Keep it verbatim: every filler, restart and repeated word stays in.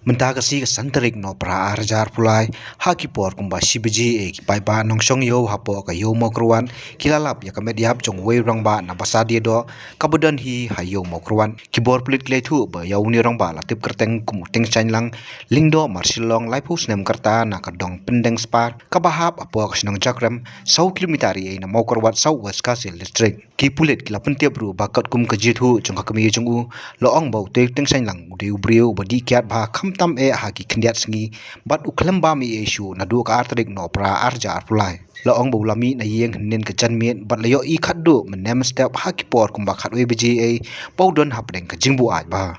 Mynta ka sngi ka san tarik Nohprah ar hajar arphew lai, ha ki por kumba shi baje, eh, ki paidbah nongshong ïew hapoh ka Ïew Mawkyrwat ki la lap ïa ka met ïap jong uwei u rangbah na Basa Diadoh kaba don hi ha Ïew Mawkyrwat. Ki bor pulit ki la ïathuh ba ïa une u rangbah la tip kyrteng kum u Teng Shynlang Lyngdoh Marshallong, laiphew snem ka rta, na ka dong Pyndengspar kaba hap hapoh ka shnong Jakrem, saw kilometer ïa na Mawkyrwat, South West Khasi Hills District. Ki pulit ki la pyntip ruh ba katkum ka jingïathuh jong ka kmie jong u, la ong ba u Teng Shynlang u dei u briew uba dih kiad bha, khamtam eh ha ki khyndiat sngi, bad u khlem bam ei ei shuh naduh ka ar tarik Nohprah ar hajar arphew lai. La ong ba u la mih na ïing hynnin ka janmiet bad la ïohi khatduh mynne mynstep ha ki por kumba khatwei baje ei, ba u don hapdeng ka jingbuaid bha.